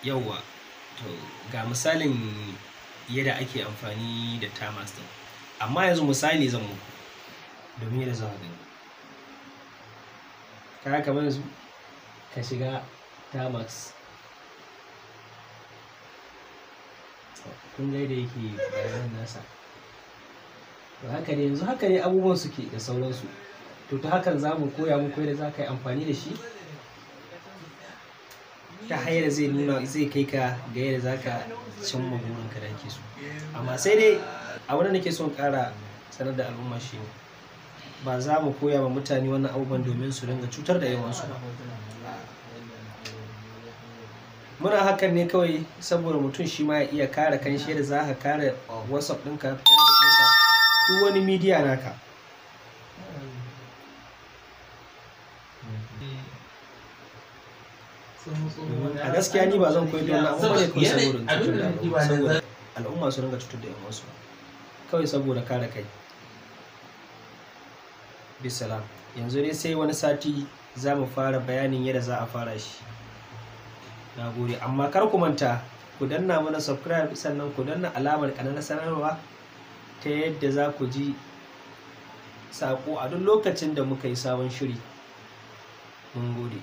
Yauwa, to ga misalin yadda ake amfani da Termux ɗin. Amma yanzu misali zan muku domin yadda za ku gani. Kaga kamar yanzu ka shiga Termux. Kun ga yadda yake bayanan nasa. To haka ne yanzu, haka ne abubuwan suke da sauransu. To ta hakan za mu koya muku yadda za ka yi amfani da shi, ta hanyar zai nuna zai kai ka ga yadda za ka cimma burinka da ake so. Amma sai dai abin da nake son ƙara sanar da al'umma shi ne, ba za mu koya wa mutane wannan abubuwan domin su ringa cutar da yawansu ba. Muna hakan ne kawai saboda mutum shi ma ya iya kare kanshi, yadda za ka kare WhatsApp ɗinka, Facebook ɗinka, duk wani media naka. A gaskiya ni ba zan koyi da wannan abu bane kawai saboda cutar da al'umma, saboda al'umma su ringa cutar da yan uwansu, kawai saboda kare kai. Bisalam. Yanzu dai sai wani sati za mu fara bayanin yadda za a fara shi. Na gode, amma kar ku manta ku danna mana subscribe, sannan ku danna alamar ƙananan sanarwa ta yadda za ku ji saƙo a duk lokacin da muka yi sabon shiri. Mun gode.